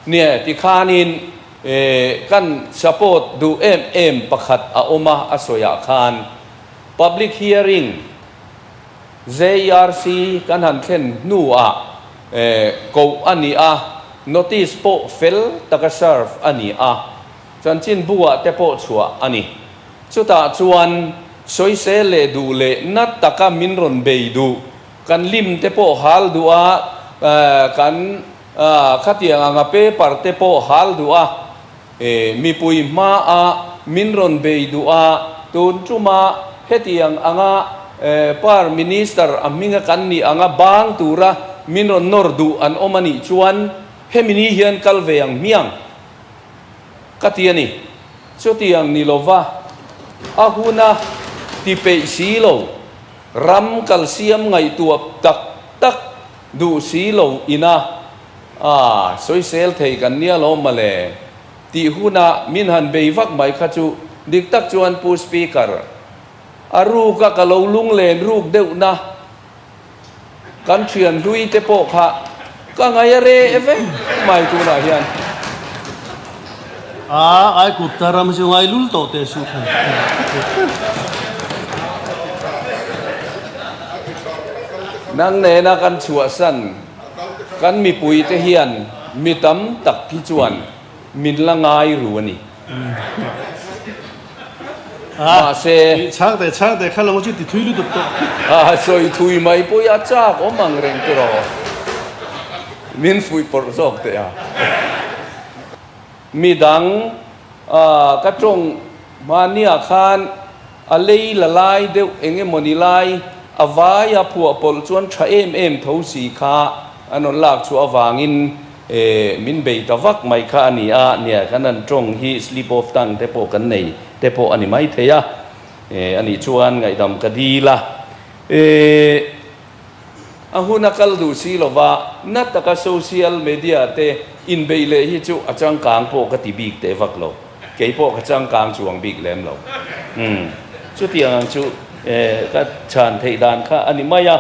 Nia, tikhanin kan support duh em em pakhat a awm a, a sawiah khan Public Hearing JRC kan han thlen hnuah koh a ni a, notice pawh fel taka serve a ni a, chanchinbu ah te pawh chhuah a ni. Chutah chuan sawisel leh duh leh na taka min rawn bei duh, kan lim te pawh hal duh a, kan Khatiang anga paper te pawh hal duh a, mipui hmaah min rawn bei duh a, tun tuma hetiang anga par minister a hminga kan nih anga bang tura min rawn nawr duh an awm a nih chuan hemi ni hian kal ve ang hmiang ka ti a ni. Chutiang ni lova a huna ti peih si lo, ram kalsiam ngaihtuah tak tak Duh si lo ina a sawisel thei kan nia lo male tih huna min han bei vak mai kha chu dik tak chuan Pu Speaker a ruk a ka lo lunglen ruk deuh na kan thian hlui te pawh kha ka ngai a re vek mai tunah hian. A ai kut ta ram chu ngai lul tawh teh suh khan. Nang nena kan chhuahsan kan mipui te hian mi tam tak hi chuan min la ngai ru a ni. Mahse. Chhang teh chhang teh kha lo chu ti thui lutuk tawh. A sawi thui mai pawh i a chak awm ang reng tiraw. Min fuih pawrh zawk teh a. Mi dang ka tawng hmania khan a lei la lai deuh eng emawni lai a vai a phuah pawlh chuan tha em em tho si kha an rawn lak chhuah avangin min bei ta vak mai kha a ni a, nia kan han tawng hi slip of tongue te pawh kan nei te pawh a ni mai thei a, a nih chuan ngaihdam ka dil a. A hun a kal duh si lova, na taka social media te inbeih leh hi chu a changkang pawh ka ti bik teh vak lo. Kei pawh ka changkang chuang bik lem lo. Umm, chutiang ang chu ka chhan theih dan kha a ni mai a.